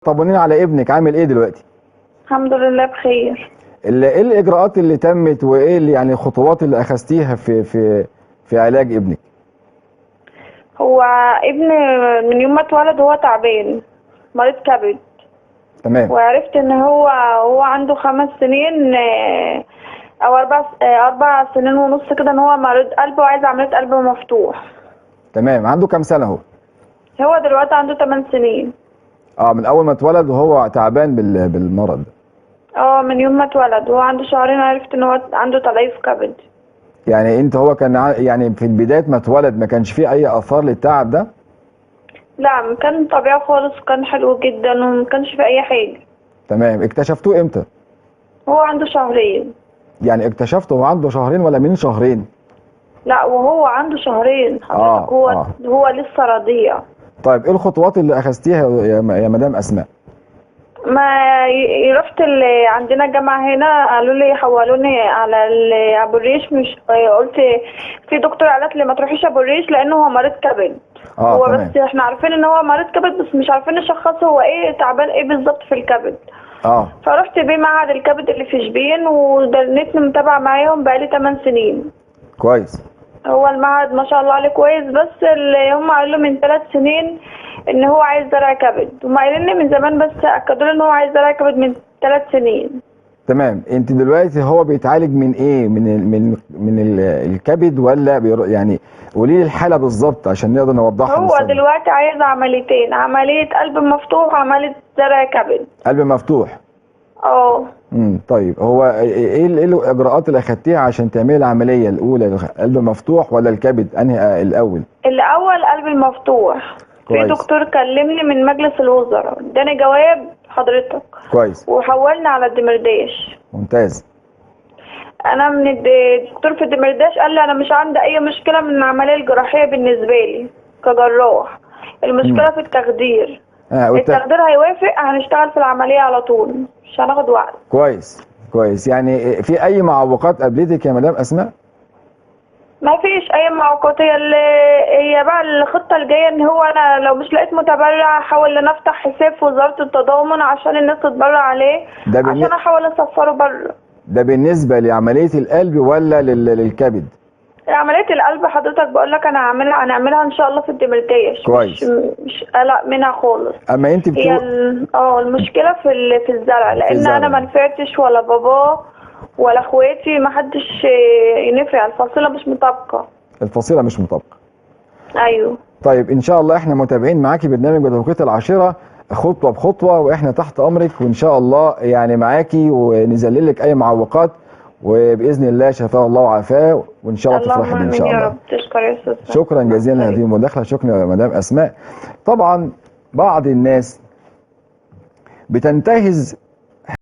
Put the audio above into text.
طمنين على ابنك، عامل ايه دلوقتي؟ الحمد لله بخير. ايه الاجراءات اللي تمت وايه اللي يعني الخطوات اللي اخذتيها في في في علاج ابنك؟ هو ابن من يوم ما اتولد هو تعبان، مريض كبد. تمام. وعرفت ان هو عنده 5 سنين او 4 سنين ونص كده، ان هو مريض قلب وعايز عملية قلب مفتوح. تمام. عنده كام سنة هو؟ هو دلوقتي عنده 8 سنين. من اول ما اتولد وهو تعبان بالمرض. من يوم ما اتولد وهو عنده شهرين عرفت ان هو عنده تليف كبد. يعني انت هو كان يعني في البداية ما اتولد ما كانش فيه اي اثار للتعب ده؟ لا، كان طبيعي خالص وكان حلو جدا وما كانش فيه اي حاجة. تمام. اكتشفتوه امتى؟ هو عنده شهرين. يعني اكتشفته وهو عنده شهرين ولا من شهرين؟ لا، وهو عنده شهرين حضرتك. هو لسه رضيع. طيب ايه الخطوات اللي اخذتيها يا مدام اسماء؟ ما رحت عندنا جامعة هنا، قالوا لي حولوني على ابو الريش. مش قلت في دكتور قالت لي ما تروحيش ابو الريش لانه هو مريض كبد. هو تمام. بس احنا عارفين ان هو مريض كبد بس مش عارفين نشخصه هو ايه، تعبان ايه بالظبط في الكبد. فرحت بيه معهد الكبد اللي في شبين ودنيتني متابعة معاهم بقالي 8 سنين. كويس. هو المعهد ما شاء الله عليه كويس، بس اللي هم قالوا من 3 سنين ان هو عايز زرع كبد. هم قايلين لي من زمان بس اكدوا لي ان هو عايز زرع كبد من 3 سنين. تمام. انت دلوقتي هو بيتعالج من ايه؟ من من من الكبد ولا يعني قولي لي الحالة بالظبط عشان نقدر نوضحها. هو دلوقتي عايز عمليتين، عملية قلب مفتوح وعملية زرع كبد. قلب مفتوح. طيب هو ايه الاجراءات اللي اخدتيها عشان تعملي العملية الاولى، قلب مفتوح ولا الكبد؟ انهي الاول؟ الاول قلب المفتوح. في دكتور كلمني من مجلس الوزراء، اداني جواب حضرتك. كويس. وحولنا على الدمرداش. ممتاز. انا من الدكتور في الدمرداش قال لي انا مش عندي اي مشكلة من العملية الجراحية بالنسبة لي كجراح، المشكلة في التخدير. التخدير هيوافق هنشتغل في العملية على طول، مش هناخد وقت. كويس كويس. يعني في اي معوقات قابلتك يا مدام اسماء؟ ما فيش اي معوقات. هي بقى الخطة الجاية ان هو انا لو مش لقيت متبرع احاول ان افتح حساب في وزارة التضامن عشان الناس تتبرع عليه، عشان احاول اسفره بره. ده بالنسبة لعملية القلب ولا للكبد؟ عملية القلب حضرتك بقول لك انا هنعملها ان شاء الله في الدمرداش. كويس. مش قلق منها خالص. اما انت بتقول المشكلة في الزرع، لان انا ما نفعتش ولا باباه ولا اخواتي، ما حدش ينفع، الفصيله مش مطابقه. الفصيله مش مطابقه. ايوه. طيب ان شاء الله احنا متابعين معاكي برنامج بتوقيت العاشرة خطوة بخطوة، واحنا تحت امرك وان شاء الله يعني معاكي ونذللك اي معوقات، وباذن الله شفاه الله وعافاه، وان شاء الله تفرحي بيه ان شاء الله. يا رب. تشكر يا استاذ. شكرا جزيلا لهذه المداخلة. شكرا يا مدام اسماء. طبعا بعض الناس بتنتهز